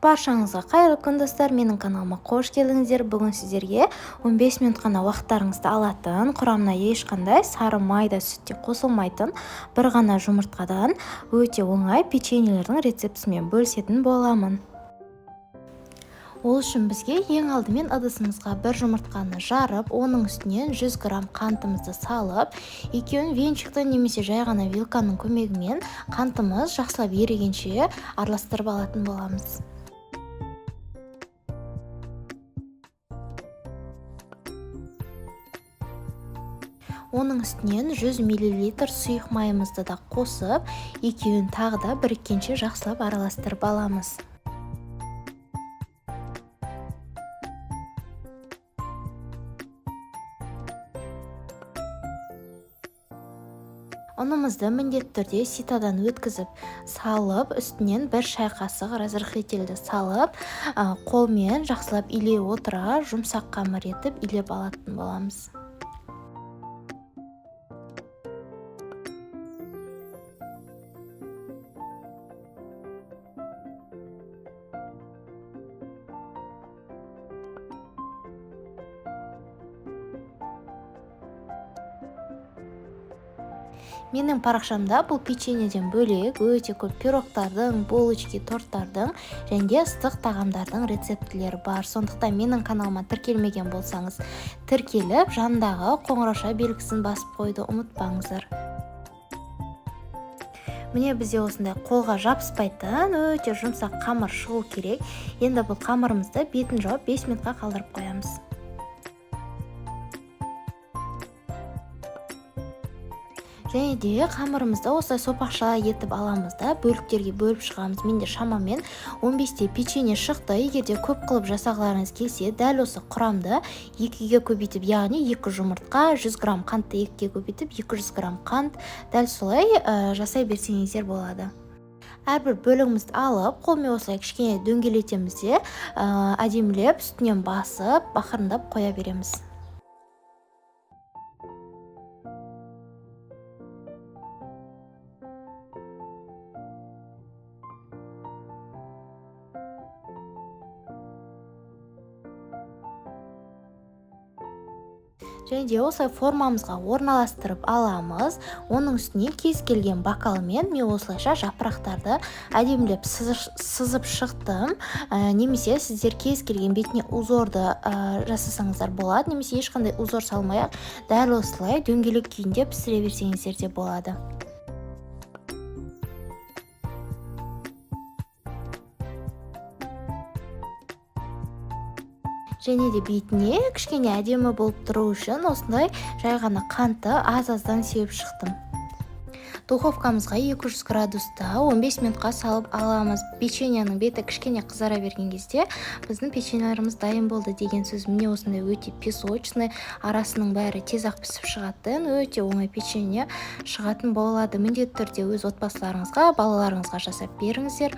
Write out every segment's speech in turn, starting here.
Баршаңызға қайырлы күн, достар! Менің каналыма қош келдіңіздер. Бүгін сіздерге 15 минут қана уақыттарыңызды алатын, құрамына ешқандай сары май да, сүт те қосылмайтын, бір ғана жұмыртқадан өте оңай печеньелердің рецептісімен бөлісетін боламын. Ол үшін бізге ең алдымен ыдысымызға бір жұмыртқаны жарып, оның үстінен 100 грамм қантымызды салып, екеуін венчикті немесе жай ғана вилканың көмегімен қантымыз жақсылап ерігенше араластырып алатын боламыз. Оның үстінен 100 миллилитр сұйық майымызды да қосып, екеуін тағы да біріккенше жақсылап араластырып аламыз. Ұнымызды міндетті түрде ситадан өткізіп салып, үстінен бір шай қасық разрыхлительді салып, қолмен жақсылап илей отыра жұмсақ қамыр етіп илеп алатын боламыз. Менің парақшамда бұл печеньеден бөлек өте көп пирогтардың, булочки, торттардың және де ыстық тағамдардың рецептілері бар. Сондықтан менің каналыма тіркелмеген болсаңыз, тіркеліп, жанындағы қоңырауша белгісін басып қоюды ұмытпаңыздар. Міне, бізде осындай қолға жабыспайтын өте жұмсақ қамыр шығу керек. Енді бұл қамырымызды бетін жауып 5 минутқа қалдырып қоямыз. Және де қамырымызды осылай сопақша етіп аламыз да, бөліктерге бөліп шығамыз. Менде шамамен 15-те печенье шықты. Егер де көп қылып жасағыларыңыз келсе, дәл осы құрамды 2-ге көбейтіп, яғни 2 жұмыртқа, 100 грамм қантты 2-ге көбейтіп, 200 грамм қант, дәл солай жасай берсеңіздер болады. Әрбір бөлігімізді алып, қолмен осылай кішкене дөңгелетеміз де, әдемілеп үстінен басып, ақырындап қоя береміз. Және де осылай формамызға орналастырып аламыз. Оның үстіне кез келген бокалмен мен осылайша жапырақтарды әдемілеп сызып шықтым. Немесе сіздер кез келген бетіне узорды жасасаңыздар болады, немесе ешқандай узор салмай-ақ дәл осылай дөңгелек күйінде пісіре берсеңіздер де болады. Және де бетіне кішкене әдемі болып тұру үшін осындай жай ғана қантты аз-аздан сеуіп шықтым. Духовкамызға 200 градуста 15 минутқа салып аламыз. Печеньенің беті кішкене қызара берген кезде біздің печеньелеріміз дайын болды деген сөз. Міне, осындай өте песочный, арасының бәрі тез-ақ пісіп шығатын, өте оңай печенье шығатын болады. Міндетті түрде өз отбасыларыңызға, балаларыңызға жасап беріңіздер.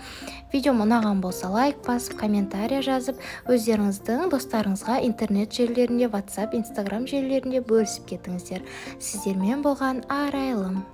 Видеом ұнаған болса лайк басып, комментария жазып, өздеріңіздің достарыңызға интернет желілерінде, WhatsApp, Instagram желілерінде бөлісіп кетіңіздер. Сіздермен болған Арайлым.